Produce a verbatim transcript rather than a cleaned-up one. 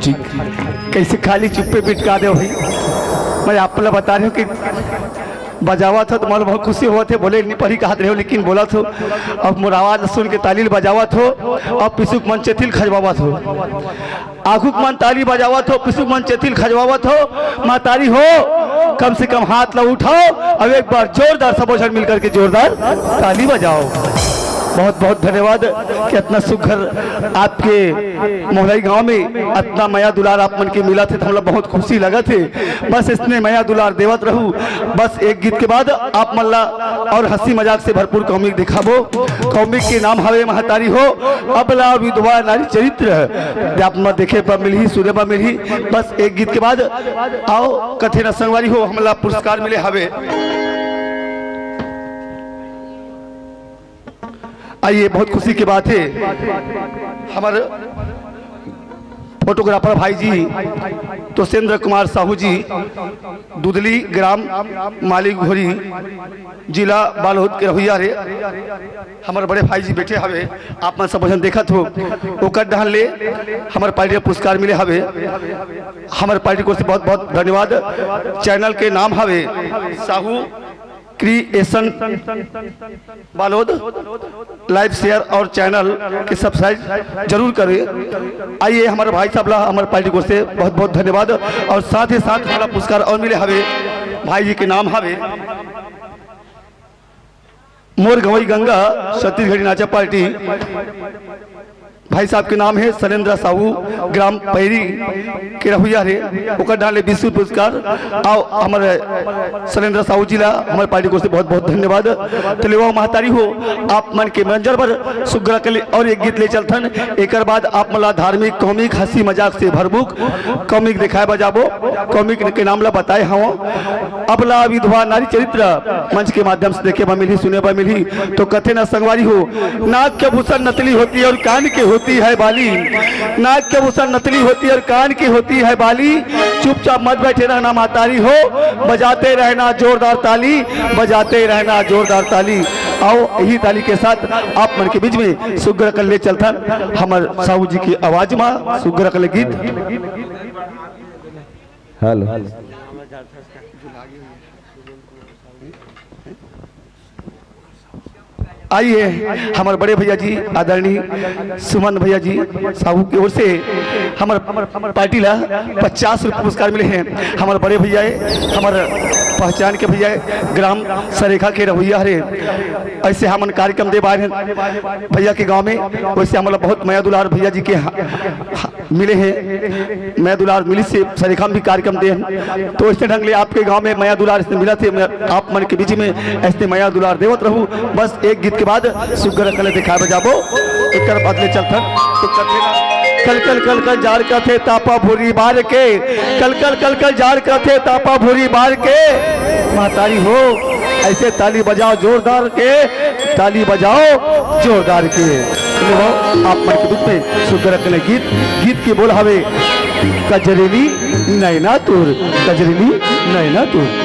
जी, कैसे खाली चुप्पे बिटका दे भाई। मैं आप ला बता रहे हो कि बजावत हो तो मोला बहुत खुशी होवत हे, बोले नहीं परी कहत रहे हो, लेकिन बोलत हो। अब मोर आवाज सुन के ताली ल बजावत हो, अब पिसुक मन चेथिल खजवावत हो। आघुक मन ताली बजावत हो, पिसुक मन चेथिल खजवावत हो। महतारी हो, कम से कम हाथ ला उठाओ, अब एक बार जोरदार सबो झन मिल करके जोरदार ताली बजाओ। बहुत बहुत धन्यवाद कि इतना सुघर आपके मोहलाई गांव में इतना मया दुलार आप मन के मिलत हे, तो हमला बहुत खुशी लगत हे। बस इसने मया दुलार देवत रहू। बस एक गीत के बाद आप मन ला और हंसी मजाक से भरपूर कॉमिक दिखाबो। कॉमिक के नाम हवे महतारी हो, अबला विधवा नारी चरित्र। आप मन देखे बर मिलही, सुने बर मिलही। बस एक गीत के बाद आओ कथे न संगवारी हो, हमला पुरस्कार मिले हवे। आइए, बहुत खुशी की बात है, हमर फोटोग्राफर भाई जी तोसेंद्र कुमार साहू जी, दुदली ग्राम माली घोरी, जिला बालोद के रहुइया रे, हमर बड़े भाई जी बैठे हवे, आप मन सब झन देखत हो, ओकर डहन ले हमर पार्टी ला पुरस्कार मिले हवे। हमर पार्टी को से बहुत बहुत धन्यवाद। चैनल के नाम हवे Sahu creation Balod. Live share और चैनल के सब्सक्राइब जरूर करें। आइए, हमारे भाई साहब ला हमारे पार्टी को से बहुत बहुत धन्यवाद। और साथ ही साथ हमारा पुरस्कार और मिले हवे, भाई जी के नाम हवे मोर गंवई गंगा छत्तीसगढ़ी नाचा पार्टी। भाई साहब के नाम है सलेंद्र साहू, ग्राम पैरी के रहुइया रे, ओकर डाले विशेष पुरस्कार। आओ, हमारे सलेंद्र साहू जी ला हमारे पार्टी को से बहुत बहुत धन्यवाद। तो लेवा महतारी हो, आप मन के मनोरंजन बर सुग्घर के लिए और एक गीत ले चलथन। एकर बाद आप मन ला धार्मिक, कॉमिक, हंसी मजाक से भरपूर कॉमिक दिखाए बर जाबो। कॉमिक के नाम ला बताए हवं, अबला विधवा नारी चरित्र। मंच के माध्यम से देखे बर मिलही, सुने बर मिलही। तो कथे न संगवारी हो, नाक के भूषण नकली होती है और कान के होती है बाली। नाक के भूषण नकली होती है और कान की होती है बाली। चुपचाप मत बैठे रहना महतारी हो, बजाते रहना जोरदार ताली, बजाते रहना जोरदार ताली। आओ, यही ताली के साथ आप मन के बीच में सुग्घर कर ले चलथन हमर साहू जी की आवाज में सुग्घर कर ले गीत। हेलो। आइए, हमारे बड़े भैया जी आदरणीय सुमन भैया जी साहू की ओर से हमारे पार्टी ला पचास रुपये पुरस्कार मिले हैं। हमारे बड़े भैया है, हमारे पहचान के भैया है, ग्राम सरेखा के रहुइया हरे। ऐसे हमन कार्यक्रम दे बाहर हैं भैया के गांव में, वैसे हमला बहुत मया दुलार भैया जी के हा-, हा-, मिले हैं, मया दुलार मिली से सरेखा में भी कार्यक्रम दे हैं। तो ऐसे ढंग ले आपके गांव में मया दुलार इसने मिला थे, मैं आप मन के बीच में ऐसे मया दुलार देवत रहू। बस एक गीत के बाद सुग्घर कले दिखाए बजाबो, एक बात ले चलथन। तो कथे ना, कल कल कल कल जाड़ कथे तापा भूरी बार के, कल कल कल कल जाड़ कथे तापा भूरी बार के। महतारी हो, ऐसे ताली बजाओ जोरदार के, ताली बजाओ जोरदार के। लो, आप मन के बीच में सुग्घर कले गीत, गीत के बोल हवे कजरेली नैना तोर, कजरेली नैना तोर।